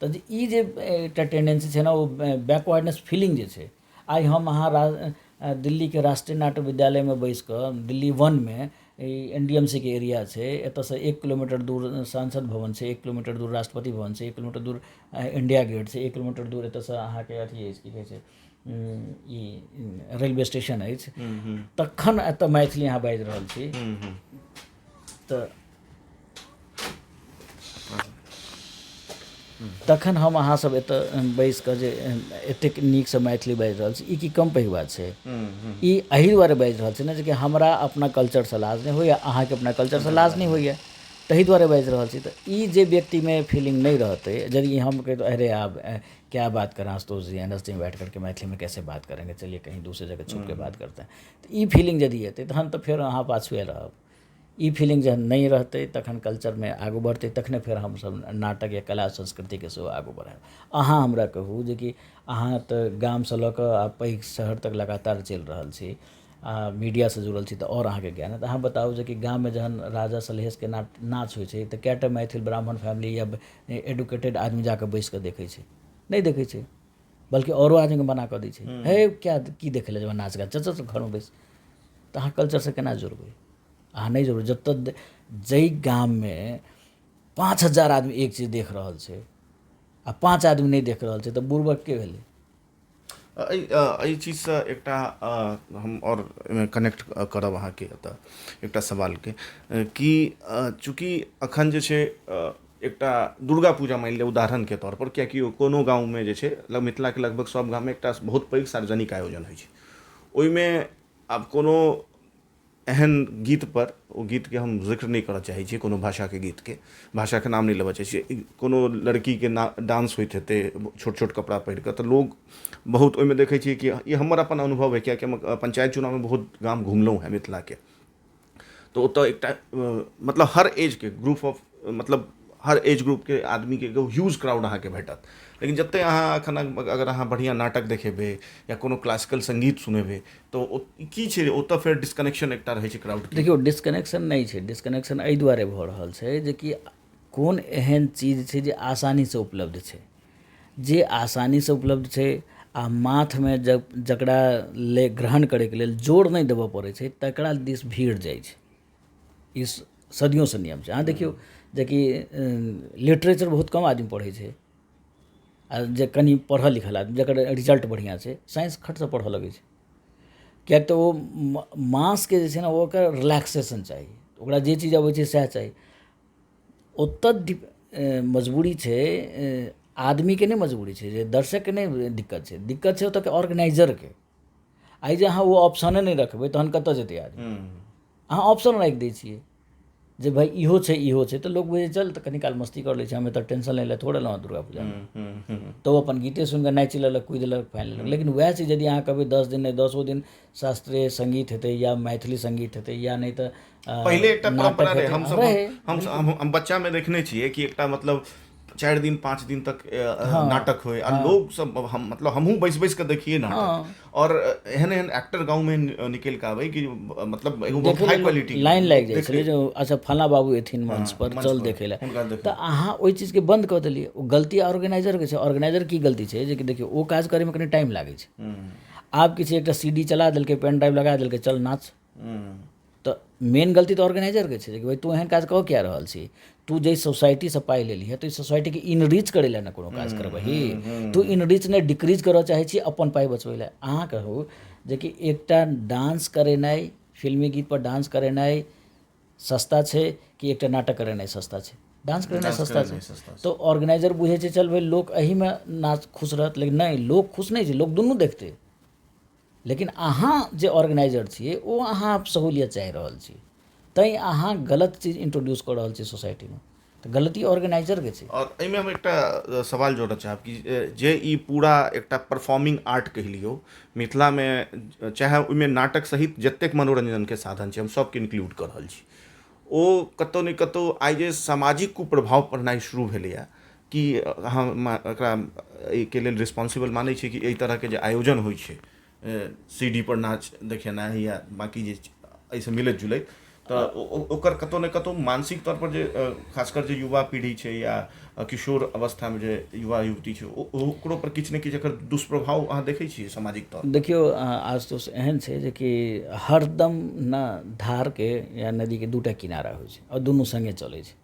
तऽ ई जे एकटा टेंडेंसी छै ने ओ बैकवर्डनेस फीलिंग जे छै, आइ हम अहाँ दिल्लीके राष्ट्रीय नाट्य विद्यालयमे बैस कऽ दिल्ली 1मे ई NDMC के एरिया छै, एतऽसँ 1 किलोमीटर दूर सांसद भवन छै, 1 किलोमीटर दूर राष्ट्रपति भवन छै, 1 किलोमीटर दूर इंडिया गेट छै, 1 किलोमीटर दूर एतऽसँ अहाँके अथी अछि की कहै छै ई रेलवे स्टेशन अछि, तखन एतऽ मैथिली अहाँ बाजि रहल छी तऽ तखन हम अहाँ सब एतऽ बैस कऽ जे एतेक नीकसँ मैथिली बाजि रहल छी, ई की कम पैघ बात छै? ई एहि दुआरे बाजि रहल छी ने जे हमरा अपना कल्चरसँ लाज नहि होइए, अहाँके अपना कल्चरसँ लाज नहि होइए, ताहि दुआरे बाजि रहल छी। तऽ ई जे व्यक्तिमे फीलिंग नहि रहतै, यदि हम कहि अरे आब क्या बात करें आशुतोष जी इंडस्ट्री में बैठ करके मैथिली में कैसे बात करेंगे, चलिए कहीं दूसरे जगह छुप के बात करते हैं, तऽ ई फीलिंग यदि एतै तहन तऽ फेर अहाँ पाछुए रहब। ई फीलिंग जहन नहि रहतै तखन कल्चरमे आगू बढ़तै, तखने फेर हमसभ नाटक या कला संस्कृतिके सेहो आगू बढ़ायब। अहाँ हमरा कहू जेकि अहाँ तऽ गामसँ लऽ कऽ आ पैघ शहर तक लगातार चलि रहल छी आ मीडियासँ जुड़ल छी तऽ आओर अहाँके ज्ञान हैत, अहाँ बताउ जेकि गाममे जहन राजा सलहेशके नाच होइ छै तऽ कए टा मैथिल ब्राह्मण फैमिली या एडुकेटेड आदमी जाकऽ बैस कऽ देखै छै? नहि देखै छै, बल्कि औरो आदमीके मना कऽ दै छै, हे क्या की देखै लए जेबै नाच गान, चल चल घरमे बैस। तऽ अहाँ कल्चरसँ केना जुड़बै? अहाँ नहि जुड़बै। जतऽ जाहि गाममे 5000 आदमी एक चीज देख रहल छै आ 5 आदमी नहि देख रहल छै तऽ बुड़बक के भेलै? एहि चीजसँ एकटा हम आओर एहिमे कनेक्ट करब अहाँके एतऽ एकटा सवालके कि चूँकि अखन जे छै एकटा दुर्गा पूजा मानि लिअ उदाहरणके तौरपर, कियाकि ओ कोनो गाँवमे जे छै मिथिलाके लगभग सभ गाममे एकटा बहुत पैघ सार्वजनिक आयोजन होइ छै, ओहिमे आब कोनो एहन गीतपर ओ गीतके हम जिक्र नहि करऽ चाहै छी, कोनो भाषाके गीतके भाषाके नाम नहि लेबऽ चाहै छी, कोनो लड़कीके डांस होइत हेतै छोट छोट कपड़ा पहिर कऽ, तऽ लोग बहुत ओहिमे देखै छियै कि ई हमर अपन अनुभव अइ, कियाकि हम पंचायत चुनावमे बहुत गाम घुमलहुँ हेँ मिथिलाके, तऽ ओतऽ एकटा मतलब हर एजके ग्रुप ऑफ मतलब हर एज ग्रुपके आदमीके एगो ह्यूज क्राउड अहाँके भेटत। लेकिन जते अहाँ एखन अगर अहाँ बढ़िआँ नाटक देखेबै या कोनो क्लासिकल सङ्गीत सुनेबै तऽ ओ की छै, ओतऽ फेर डिस्कनेक्शन एकटा रहै छै क्राउड। देखियौ, डिस्कनेक्शन नहि छै। डिस्कनेक्शन एहि दुआरे भऽ रहल छै जेकि कोन एहन चीज छै जे आसानीसँ उपलब्ध छै, जे आसानीसँ उपलब्ध छै आ माथमे जकरा ले ग्रहण करैके लेल जोर नहि देबऽ पड़ै छै तकरा दिस भीड़ जाइ छै। ई सदियोंसँ नियम छै। अहाँ देखियौ जेकि लिटरेचर बहुत कम आदमी पढ़ै छै, आ जे कनि पढ़ल लिखल आदमी जकर रिजल्ट बढ़िआँ छै साइंस खटसँ पढ़ऽ लगै छै, किएक तऽ ओ मासके जे छै ने ओकर रिलैक्सेशन चाही, ओकरा जे चीज अबै छै सएह चाही। ओतऽ मजबूरी छै आदमीके, नहि मजबूरी छै जे दर्शकके, नहि दिक्कत छै, दिक्कत छै ओतऽके ऑर्गेनाइजरके। आइ जे अहाँ ओ ऑप्शने नहि रखबै तहन कतऽ जेतै आदमी? अहाँ ऑप्शन राखि दै छियै जे भाइ इहो छै इहो छै, तऽ लोक बुझै चल तऽ कनि काल मस्ती कर लै छै, हम एतऽ टेंशन लै लए थोड़े एलहुँ दुर्गा पूजामे, तऽ ओ अपन गीते सुनि कऽ नाचि लेलक, कुदि लेलक, फानि लेलक। लेकिन वएह चीज यदि अहाँ कहबै 10 दिन नहि 10 दिन शास्त्रीय सङ्गीत हेतै या मैथिली सङ्गीत हेतै या नहि तऽ पहिले एकटा परम्परा रहै, हमसब हम बच्चामे देखने छियै कि एकटा मतलब 4 दिन 5 दिन तक नाटक होय आ लोग सब हम मतलब हमहूँ बैस बैस कऽ देखिए नाटक, और एहन एहन एक्टर गाँवमे निकलि कऽ आबै कि मतलब एगो बहुत हाई क्वालिटी लाइन लागि जाइ छलै जे अच्छा फलाँ बाबू एथिन मंच पर चल देखै लए, तऽ अहाँ ओहि चीजके बन्द कऽ देलियै। ओ गलती ऑर्गेनाइजरके छै। ऑर्गेनाइजर की गलती छै जे कि देखियौ ओ काज करैमे कनि टाइम लागै छै। आब की छै, एकटा CD चला देलकै, पेन ड्राइव लगा देलकै, चल नाच। तऽ मेन गलती तऽ ऑर्गेनाइजरके छै कि भाइ तू एहन काज कऽ किया रहल छी, तू जाहि सोसाइटीसँ पाइ लेलही तऽ ओहि सोसाइटीके इनरीच करै लए ने कोनो काज करबही, तू इनरीच नहि डिक्रीज करऽ चाहै छी अपन पाइ बचबै लए। अहाँ कहू जेकि एकटा डांस करेनाइ, फिल्मी गीतपर डांस करेनाइ सस्ता छै कि एकटा नाटक करेनाइ सस्ता छै? डांस करेनाइ सस्ता छै। तऽ ऑर्गेनाइजर बुझै छै चल भाइ लोक एहिमे नाच खुश रहत, लेकिन नहि, लोक खुश नहि छै, लोक दुनू देखतै। लेकिन अहाँ जे ऑर्गेनाइजर छियै ओ अहाँ सहूलियत चाहि रहल छी, तैँ अहाँ गलत चीज इंट्रोड्यूस कऽ रहल छी सोसाइटीमे, तऽ गलती ऑर्गेनाइजरके छै। और एहिमे हम एकटा सवाल जोड़ऽ चाहब कि जे ई पूरा एकटा परफॉर्मिंग आर्ट कहि लियौ मिथिलामे, चाहे ओहिमे नाटक सहित जतेक मनोरंजनके साधन छै हम सबके इन्क्लूड कऽ रहल छी, ओ कतहु ने कतहु आइ जे सामाजिक कुप्रभाव पड़नाइ शुरू भेलैए कि अहाँ एकरा एहिके लेल रिस्पॉन्सिबल मानै छी कि एहि तरहके जे आयोजन होइ छै CD पर नाच देखेनाइ या बाँकी जे एहिसँ मिलैत जुलैत, तऽ ओकर कतहु ने कतहु मानसिक तौर पर जे खासकर जे युवा पीढ़ी छै या किशोर अवस्थामे जे युवा युवती छै ओकरो पर किछु ने किछु एकर दुष्प्रभाव अहाँ देखै छियै सामाजिक तौर? देखियौ आशुतोष, एहन छै जेकि हरदम ने धारके या नदीके दूटा किनारा होइ छै आओर दुनू सङ्गे चलै छै।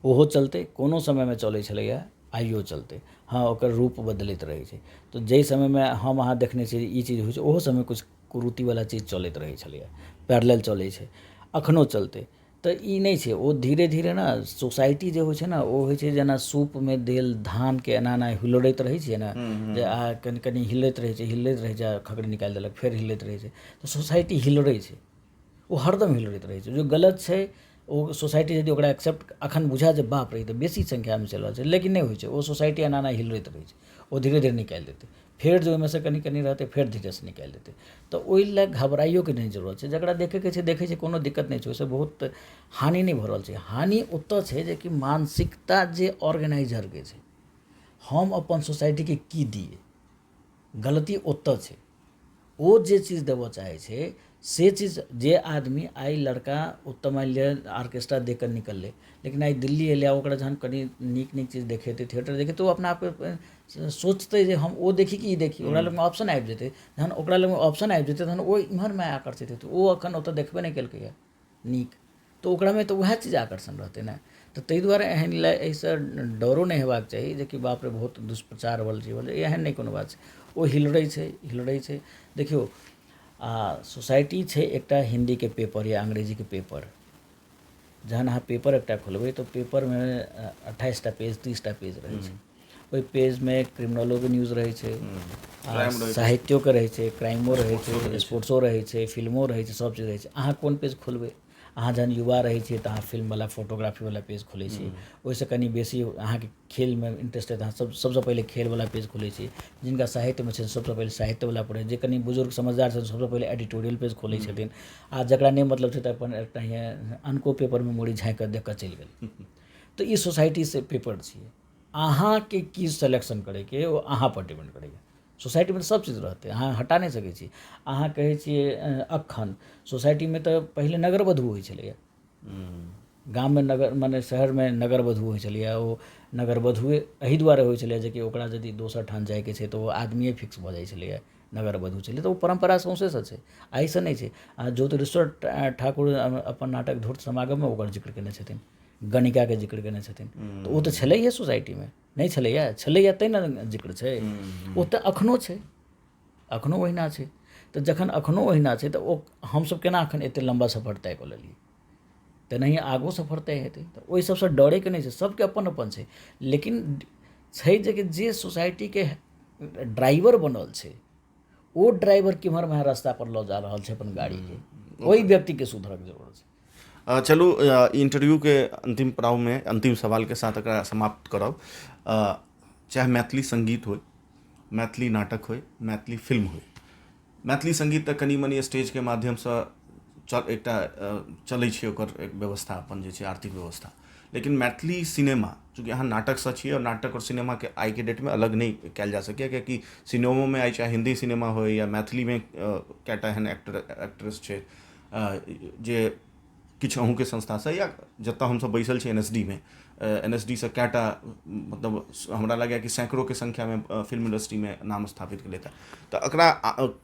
ओहो चलतै, कोनो समयमे चलै छलैए, आइयो चलतै। हँ, ओकर रूप बदलैत रहै छै। तऽ जाहि समयमे हम अहाँ देखने छियै ई चीज होइ छै, ओहो समयमे किछु कुरीतिवला चीज चलैत रहै छलैए, पैरेलल चलै छै, अखनो चलतै। तऽ ई नहि छै, ओ धीरे धीरे ने सोसाइटी जे होइ छै ने ओ होइ छै जेना सूपमे देल धानके एना एना हिलोरैत रहै छियै ने, जे आ कनि कनि हिलैत रहै छै, हिलैत रहै छै, आ खकरी निकालि देलक, फेर हिलैत रहै छै। तऽ सोसाइटी हिलरै छै, ओ हरदम हिलरैत रहै छै। जो गलत छै ओ सोसाइटी यदि ओकरा एक्सेप्ट अखन बुझाय जे बाप रे ई तऽ बेसी संख्यामे चलि रहल छै, लेकिन नहि होइ छै, ओ सोसाइटी एना एना हिलरैत रहै छै, ओ धीरे धीरे निकालि देतै, फेर जे ओहिमे से कनि कनि रहतै फेर धीरेसँ निकालि देतै। तऽ ओहि लए घबराइयोके नहि जरूरत छै, जकरा देखैके छै देखै छै, कोनो दिक्कत नहि छै, ओहिसँ बहुत हानि नहि भऽ रहल छै। हानि ओतऽ छै जेकि मानसिकता जे ऑर्गेनाइजरके छै, हम अपन सोसाइटीके की दियै, गलती ओतऽ छै। ओ जे चीज देबऽ चाहै छै से चीज जे आदमी आइ लड़का ओतऽ मानि लिअ ऑर्केस्ट्रा देख कऽ निकललै, लेकिन आइ दिल्ली एलै आ ओकरा जहन कनि नीक नीक चीज देखेतै, थिएटर देखेतै, ओ अपना आपके सोचतै जे हम ओ देखी कि ई देखी, ओकरा लगमे ऑप्शन आबि जेतै। जहन ओकरा लगमे ऑप्शन आबि जेतै तहन ओ इम्हरमे आकर्षित हेतै। ओ अखन ओतऽ देखबे नहि केलकैए नीक, तऽ ओकरामे तऽ उएह चीज आकर्षण रहतै ने। तऽ ताहि दुआरे एहन लए एहिसँ डरो नहि हेबाक चाही जेकि बाप रे बहुत दुष्प्रचार भेल छै, एहन नहि कोनो बात छै। ओ हिलरै छै, हिलरै छै। देखियौ आ सोसाइटी छै एकटा हिन्दीके पेपर या अंग्रेजीके पेपर, जहन अहाँ पेपर एकटा खोलबै तऽ पेपरमे 28टा पेज 30टा पेज रहै छै। ओहि पेजमे क्रिमिनलोके न्यूज रहै छै, साहित्योके रहै छै, क्राइमो रहै छै, स्पोर्ट्सो रहै छै, फिल्मो रहै छै, सब चीज रहै छै। अहाँ कोन पेज खोलबै? अहाँ जहन युवा रहै छियै तऽ अहाँ फिल्मवला फोटोग्राफीवला पेज खोलै छियै, ओहिसँ कनि बेसी अहाँके खेलमे इंट्रेस्ट अइ तऽ अहाँ सबसँ पहिले खेलवला पेज खोलै छियै। जिनका साहित्यमे छै सबसँ पहिले साहित्यवला पढ़ै, जे कनि बुजुर्ग समझदार छथिन सबसँ पहिले एडिटोरियल पेज खोलै छथिन, आ जकरा नहि मतलब छै तऽ अपन एकटा अनको पेपरमे मुड़ी झाँकि कऽ देख कऽ चलि गेल। तऽ ई सोसाइटीसँ पेपर छियै। अहाँके की सेलेक्शन करैके ओ अहाँपर डिपेंड करैए। सोसाइटीमे तऽ सभ चीज रहतै, अहाँ हटा नहि सकै छी। अहाँ कहै छियै अखन सोसाइटीमे तऽ पहिले नगर वधू होइ छलैए, गाममे नगर मने शहरमे नगर वधू होइ छलैए। ओ नगर वधुए एहि दुआरे होइ छलैए जेकि ओकरा यदि दोसर ठाम जाइके छै तऽ ओ आदमिए फिक्स भऽ जाइ छलैए, नगर वधू छलै। तऽ ओ परम्परा सौँसेसँ छै, आइसँ नहि छै। आ ज्योतिरीश्वर ठाकुर अपन नाटक धूर्त समागममे ओकर जिक्र कयने छथिन, गणिकाके जिक्र कयने छथिन। तऽ ओ तऽ छलैहे सोसाइटीमे, नहि छलैए? छलैए तैँ ने जिक्र छै। ओ तऽ एखनो छै, एखनो ओहिना छै। तऽ जखन एखनो ओहिना छै तऽ ओ हमसभ केना एखन एतेक लम्बा सफर तय कऽ लेलियै? तेनाहिए आगू सफर तय हेतै। तऽ ओहि सभसँ डरैके नहि छै, सभके अपन अपन छै। लेकिन छै जेकि जे सोसाइटीके ड्राइवर बनल छै, ओ ड्राइवर केम्हर एम्हर रास्तापर लऽ जा रहल छै अपन गाड़ीके, ओहि व्यक्तिके सुधरऽके जरूरत छै। चलू, इंटरव्यूके अंतिम पड़ावमे अंतिम सवालके साथ एकरा समाप्त करब। चाहे मैथिली संगीत होइ, मैथिली नाटक होइ, मैथिली फिल्म होइ, मैथिली संगीत तऽ कनि मनि स्टेजके माध्यमसँ एकटा चलै छै, ओकर एक व्यवस्था अपन जे छै आर्थिक व्यवस्था। लेकिन मैथिली सिनेमा, चूँकि अहाँ नाटकसँ छियै और नाटक और सिनेमाके आइके डेटमे अलग नहि कयल जा सकैए, कियाकि सिनेमोमे आइ चाहे हिन्दी सिनेमा होइ या मैथिलीमे कएटा एहन एक्टर एक्ट्रेस छै जे किछु अहूँके संस्थासँ या जतऽ हमसब बैसल छी NSD मे, NSD सँ कएटा, मतलब हमरा लगैए कि सैकड़ोके संख्यामे फिल्म इंडस्ट्रीमे नाम स्थापित केलथि। तऽ एकरा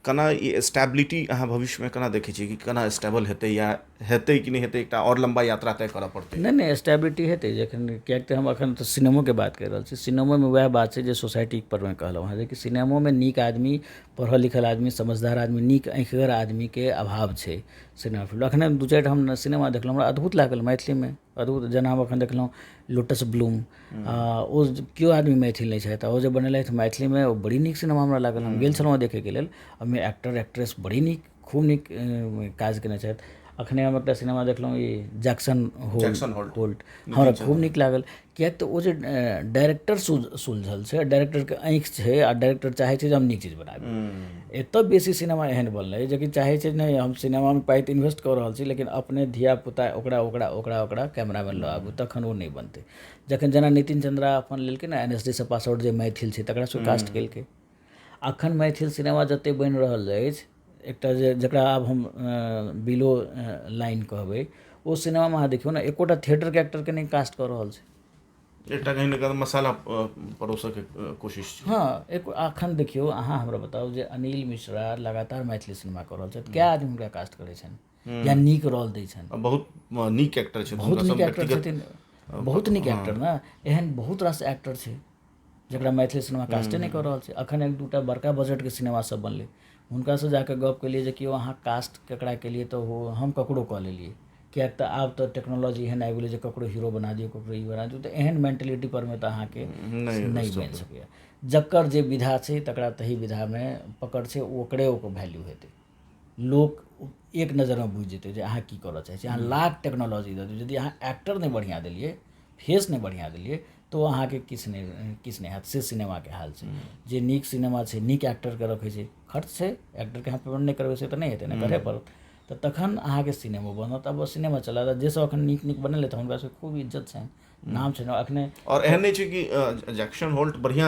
केना ई स्टेबिलिटी अहाँ भविष्यमे केना देखै छियै कि केना स्टेबल हेतै या हेतै कि नहि हेतै, एकटा आओर लम्बा यात्रा तय करऽ पड़तै? नहि नहि, स्टेबिलिटी हेतै जखन, किएक तऽ हम एखन तऽ सिनेमोके बात करि रहल छी। सिनेमोमे वएह बात छै जे सोसाइटी पर मे कहलहुँ हेँ, जेकि सिनेमोमे नीक आदमी, पढ़ल लिखल आदमी, समझदार आदमी, नीक अँखिगर आदमीके अभाव छै सिनेमा फील्ड। एखने दू चारिटा हम सिनेमा देखलहुँ, हमरा अद्भुत लागल मैथिलीमे, अद्भुत। जेना हम एखन देखलहुँ लोटस ब्लूम, ओ केओ आदमी मैथिल नहि छथि, ओ जे बनेलथि मैथिलीमे ओ बड़ी नीक सिनेमा हमरा लागल। हम गेल छलहुँ देखैके लेल। ओहिमे एक्टर एक्ट्रेस बड़ी नीक, खूब नीक काज कयने छथि। एखने हम एकटा सिनेमा देखलहुँ ई जैक्सन होल्ट, हमरा खूब नीक लागल, किएक तऽ ओ जे डायरेक्टर सुलझल छै, डायरेक्टरके आँखि छै आ डायरेक्टर चाहै छै जे हम नीक चीज बनाबी। एतऽ बेसी सिनेमा एहन बनलै जेकि चाहै छै नहि हम सिनेमामे पाइ तऽ इन्वेस्ट कऽ रहल छी, लेकिन अपने धियापुता ओकरा ओकरा ओकरा ओकरा कैमरामे लऽ आबू, तखन ओ नहि बनतै। जखन जेना नितिन चन्द्रा अपन लेलकै ने एन एस डी सँ पास आउट जे मैथिल छै तकरा सबके कास्ट केलकै। अखन मैथिल सिनेमा जतेक बनि रहल अछि, एकटा जे जकरा आब हम बिलो लाइन कहबै, ओ सिनेमामे अहाँ देखियौ ने, एकोटा थिएटरके एक्टरके नहि कास्ट कऽ रहल छै। एकटा कहीं ने कहीं मसाला परोसऽके कोशिश छै। हँ, एक अखन देखियौ, अहाँ हमरा बताउ जे अनिल मिश्रा लगातार मैथिली सिनेमा कऽ रहल छथि, कए आदमी हुनका कास्ट करै छनि या नीक रोल दै छनि? बहुत नीक एक्टर छथिन, बहुत नीक एक्टर छथिन, बहुत नीक एक्टर ने। एहन बहुत रास एक्टर छै जकरा मैथिली सिनेमा कास्टे नहि कऽ रहल छै। अखन एक दूटा बड़का बजटके सिनेमा सब बनलै, हुनकासँ जाकऽ गप केलियै जे केओ अहाँ कास्ट ककरा केलियै, तऽ ओ हम ककरो कऽ लेलियै, किएक तऽ आब तऽ टेक्नोलॉजी एहन आबि गेलै जे ककरो हीरो बना दियौ, ककरो ई बना दियौ। तऽ एहन मेंटलिटी परमे तऽ अहाँके नहि बनि सकैए। जकर जे विधा छै तकरा तही विधामे पकड़ छै, ओकरे ओकर वैल्यू हेतै। लोक एक नजरमे बुझि जेतै जे अहाँ की करऽ चाहै छी। अहाँ लाख टेक्नोलॉजी दऽ दियौ, यदि अहाँ एक्टर नहि बढ़िआँ देलियै, फेस नहि बढ़िआँ देलियै, तऽ ओ अहाँके किछु नहि हैत। से सिनेमाके हाल छै। जे नीक सिनेमा छै, नीक एक्टरके रखै छै, खर्च छै एक्टरके, अहाँ पेमेंट नहि करबै से तऽ नहि हेतै ने, करहे पड़त। तऽ तखन अहाँके सिनेमो बनत। आब सिनेमा चलत, जे सब एखन नीक नीक बनेलै तऽ हुनका सबके खूब इज्जत छनि, नाम छै अखने। और एहन नहि छै कि जैक्सन होल्ट बढ़िया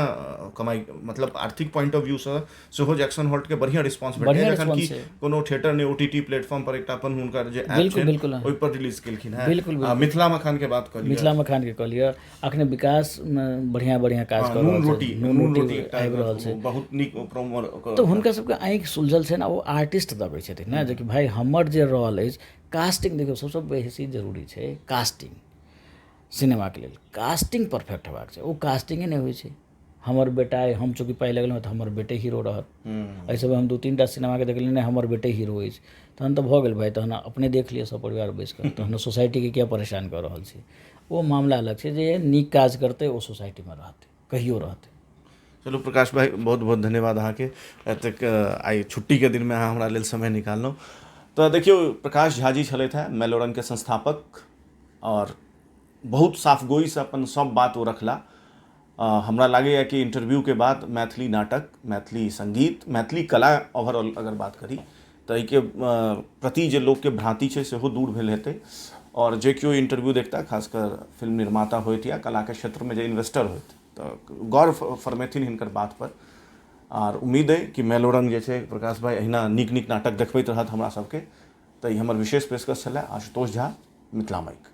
कमाई, मतलब आर्थिक पॉइंट ऑफ व्यू से सेहो जैक्सन होल्ट के बढ़िया रिस्पांस भेटलै, जखन कि कोनो थिएटर ने ओटीटी प्लेटफॉर्म पर एकटा अपन हुनकर जे ऐप छै ओहि पर रिलीज केलखिन हैं। बिल्कुल। मिथिला मखान के बात कऽ लिअ, मिथिला मखान के कऽ लिअ, अखने विकास बढ़िया बढ़िया काज कऽ रहल छै, नून रोटी आबि रहल छै, बहुत नीक प्रोमो। तऽ हुनका सबके आँखि सुलझल छै ने, ओ आर्टिस्ट दबै छथिन ने, जेकि भाय हमर जे रोल अछि कास्टिंग देखियौ सबसँ बेसी जरूरी छै कास्टिंग सिनेमाके लेल, कास्टिंग परफेक्ट हेबाक चाही। ओ कास्टिंगे नहि होइ छै। हमर बेटा अइ, हम चूँकि पाइ लगेलहुँ तऽ हमर बेटे हीरो रहत। एहि सबमे हम 2-3 टा सिनेमाके देखलियै, नहि हमर बेटे हीरो अछि, तहन तऽ भऽ गेल भाय, तहन अपने देख लिअ सब परिवार बैसि कऽ, तहन सोसाइटीके किया परेशान कऽ रहल छी। ओ मामला अलग छै, जे नीक काज करतै ओ सोसाइटीमे रहतै, कहियो रहतै। चलू प्रकाश भाइ, बहुत बहुत धन्यवाद अहाँके, एतेक आइ छुट्टीके दिनमे अहाँ हमरा लेल समय निकाललहुँ। तऽ देखियौ, प्रकाश झाजी छलथि हेँ मैलोरंगके संस्थापक, आओर बहुत साफगोइसँ अपन सब बात ओ रखला। हमरा लागैए कि इंटरव्यूके बाद मैथिली नाटक, मैथिली सङ्गीत, मैथिली कला ओवरऑल अगर बात करी तऽ एहिके प्रति जे लोकके भ्रान्ति छै सेहो दूर भेल हेतै। आओर जे केओ इंटरव्यू देखता, खासकर फिल्म निर्माता होथि या कलाके क्षेत्रमे जे इन्वेस्टर होथि, तऽ गौर फरमेथिन हिनकर बात पर। आर उम्मीद अइ कि मैलोरंग जे छै प्रकाश भाई अहिना नीक नीक नाटक देखबैत रहत हमरा सबके। तऽ ई हमर विशेष पेशकश छलै। आशुतोष झा, मिथिला माइक।